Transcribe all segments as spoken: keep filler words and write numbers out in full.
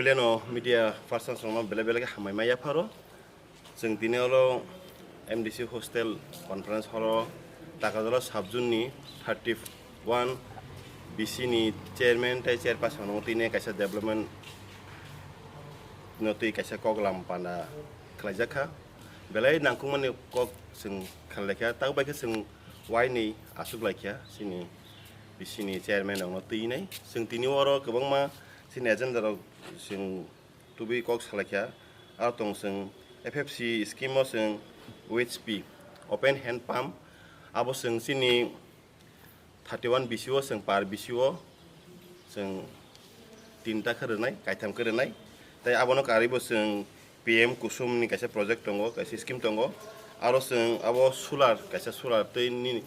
Leno media persons rokno belai belai khe hambai ma yapharo. Chwng tini oro M D C hostel conference hall o Takarjala sub zone ni thirty one B C ni chairman tei chairperson no tini kaisa development no twi kaisa koklam panda khlaijak kha. Belai nangkukmani kok chwng khlaikha, tak bai khe chwng wainwi achuk laikha chini B C ni chairman rokno twinai. Chwng tini oro kwbangma chini agenda rok chwng tubui kok salaikha. Aro tong chwng F F C scheme o chwng O H P, open hand pump, abo chwng chini thirty one B C o chwng per B C o chwng tinta khe rwnai, kaitham khe rwnai. Tei abono karwibo chwng P M Kusum ni kaisa project tongo, kaisa scheme tongo. Aro chwng abo solar, kaisa solar tei nini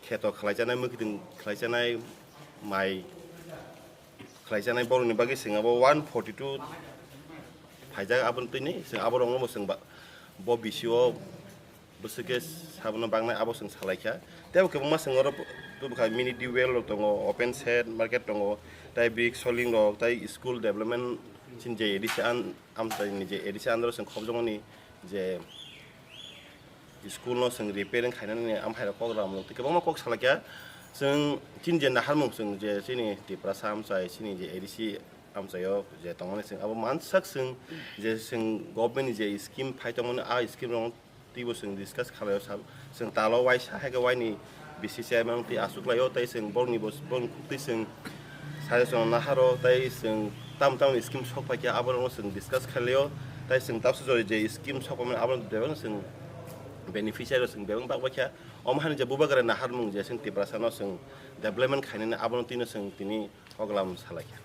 kheto khlaijaknai, mwkhitwng khlaijaknai, mai khlaijaknai borokni bagwi chwng abo one forty two phaijak, aboni twini chwng aborokno bo chwng ba-, bo B C o bwswk khe sabono baknai abo chwng salaikha. Tei bo kwbangma chwng oro tubukha mini tubewell rok tongo, open shed market tongo, tei brick soling rok, tei school development chini je A D C an-, amchaini je A D C under o chwng khopjokmani je school no chwng repairing khainani amhairok kok ram rok tei kwbangma kok salaikha. Chwng chini je naharmung chwng je chini Tiprasa amchai chini je A D C amchaio je tongmani chwng abo mansak chwng je chwng government ni je scheme phai tongmani a scheme rok twibo chwng discuss khlaio sab chwng talo waisa hai khe waini B C chairman twi achuk laio tei chwng borokni bo borokni khuktwi chwng suggestion naharo tei chwng tam tam scheme sok phaikha aborokno chwng discuss khlaio tei chwng tabukhe jori je scheme sok phaimani aborok bebak chwng beneficiary rok chwng bebak bak baikha omo hani je bubagra naharmung je chwng Tiprasa no chwng development khainani abono twino chwng tini koklam salaikha.